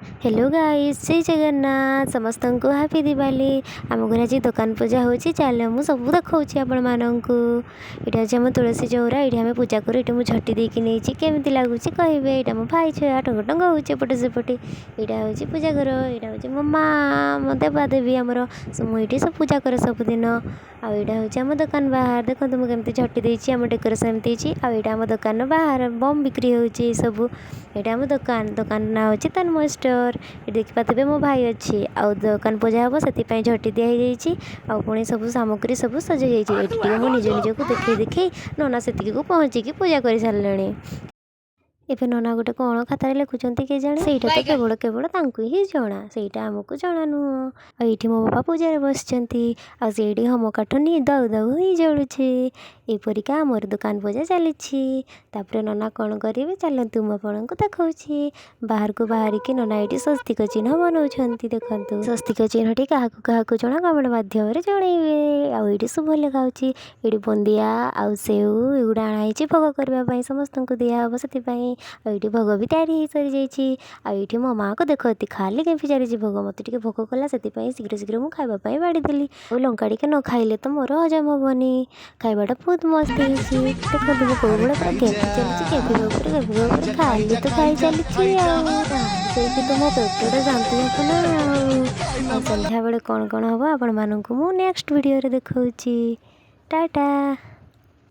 Hello guys, ଜୟ ଜଗନ୍ନାଥ। ସମସ୍ତଙ୍କୁ happy Diwali. ଆମ ଘରେ ଆଜି ଦୋକାନ ପୂଜା ହେଉଛି। ଚାଲ, ମୁଁ ସବୁ ଦେଖାଉଛି ଆପଣମାନଙ୍କୁ। ଏଇଟା ହେଉଛି ଆମ ତୁଳସୀ ଚଉରା। ଏଇଠି ଆମେ ପୂଜା କରୁ। ଏଇଠି ମୁଁ ଝୋଟି ଦେଇକି ନେଇଛି। କେମିତି ଲାଗୁଛି କହିବେ। ଏଇଟା ମୋ ଭାଇ ଛୁଆ ଟଙ୍ଗ ଟଙ୍ଗ ହେଉଛି ଏପଟେ ସେପଟେ। ଏଇଟା ହେଉଛି ପୂଜା ଘର। ଏଇଟା ହେଉଛି ମୋ ମା, ମୋ ଦେବାଦେବୀ ଆମର। ମୁଁ ଏଇଠି ସବୁ ପୂଜା କରେ ସବୁଦିନ। ଆଉ ଏଇଟା ହେଉଛି ଆମ ଦୋକାନ ବାହାର। ଦେଖନ୍ତୁ, ମୁଁ କେମିତି ଝୋଟି ଦେଇଛି। ଆମ ଡେକୋରେସନ୍ ଏମିତି ହେଇଛି। ଆଉ ଏଇଟା ଆମ ଦୋକାନର ବାହାର। ବମ୍ ବିକ୍ରି ହେଉଛି ଏସବୁ। ଏଇଟା ଆମ ଦୋକାନ। ଦୋକାନ ନାଁ ହେଉଛି ତନ୍ମୟ ଷ୍ଟୋର୍। ଏଠି ଦେଖିପାରୁଥିବେ, ମୋ ଭାଇ ଅଛି। ଆଉ ଦୋକାନ ପୂଜା ହେବ, ସେଥିପାଇଁ ଝୋଟି ଦିଆ ହେଇଯାଇଛି। ଆଉ ପୁଣି ସବୁ ସାମଗ୍ରୀ ସବୁ ସଜା ହେଇଯାଇଛି। ଏଠି ଟିକେ ମୁଁ ନିଜ ନିଜକୁ ଦେଖେଇ ଦେଖେଇ ନନା ସେତିକିକୁ ପହଞ୍ଚିକି ପୂଜା କରିସାରିଲେଣି। ଏବେ ନନା ଗୋଟେ କ'ଣ ଖାତାରେ ଲେଖୁଛନ୍ତି କେଜାଣି। ସେଇଟା ତ କେବଳ କେବଳ ତାଙ୍କୁ ହିଁ ଜଣା, ସେଇଟା ଆମକୁ ଜଣା ନୁହଁ। ଆଉ ଏଇଠି ମୋ ବାପା ପୂଜାରେ ବସିଛନ୍ତି। ଆଉ ସେଇଠି ହୋମ କାଠ ନି ଦାଉ ଦାଉ ହେଇ ଜଳୁଛି। ଏପରିକା ଆମର ଦୋକାନ ପୂଜା ଚାଲିଛି। ତାପରେ ନନା କ'ଣ କରିବେ, ଚାଲନ୍ତୁ ମୁଁ ଆପଣଙ୍କୁ ଦେଖାଉଛି। ବାହାରକୁ ବାହାରିକି ନନା ଏଇଠି ସ୍ୱସ୍ତିକ ଚିହ୍ନ ବନାଉଛନ୍ତି। ଦେଖନ୍ତୁ, ସ୍ୱସ୍ତିକ ଚିହ୍ନଟି କାହାକୁ କାହାକୁ ଜଣା, କମେଣ୍ଟ ମାଧ୍ୟମରେ ଜଣେଇବେ। ଆଉ ଏଇଠି ଶୁଭ ଲେଖା ହେଉଛି। ଏଇଠି ବୁନ୍ଦିଆ ଆଉ ସେଉ ଏଗୁଡ଼ା ଆଣା ହେଇଛି ଭୋଗ କରିବା ପାଇଁ, ସମସ୍ତଙ୍କୁ ଦିଆହେବ ସେଥିପାଇଁ। ଆଉ ଏଇଠି ଭୋଗ ବି ତିଆରି ହେଇ ସରିଯାଇଛି। ଆଉ ଏଇଠି ମୋ ମାଆକୁ ଦେଖନ୍ତି, ଖାଲି ଗେମ୍ପି ଚାଲିଛି ଭୋଗ। ମୋତେ ଟିକେ ଭୋକ କଲା, ସେଥିପାଇଁ ଶୀଘ୍ର ଶୀଘ୍ର ମୁଁ ଖାଇବା ପାଇଁ ବାଢ଼ିଦେଲି। ଆଉ ଲଙ୍କା ଟିକେ ନ ଖାଇଲେ ତ ମୋର ହଜମ ହେବନି। ଖାଇବାଟା ବହୁତ ମସ୍ତ ହେଇଛି। ଦେଖନ୍ତୁ, ମୁଁ କୋଉ ଭଳିଆ ପୁରା ଗେମ୍ପି ଚାଲିଛି। ଗେମ୍ପିବା ଉପରେ ଗେମ୍ପିବା ଉପରେ ଖାଲି ତ ଖାଇ ଚାଲିଛି। ଆଉ ସେଇଠି ତ ମୋ ପେଟଟା ଶାନ୍ତି ହେବ ନା। ଆଉ ସନ୍ଧ୍ୟାବେଳେ କ'ଣ କ'ଣ ହେବ, ଆପଣମାନଙ୍କୁ ମୁଁ ନେକ୍ସଟ ଭିଡ଼ିଓରେ ଦେଖାଉଛି। ଟାଟା।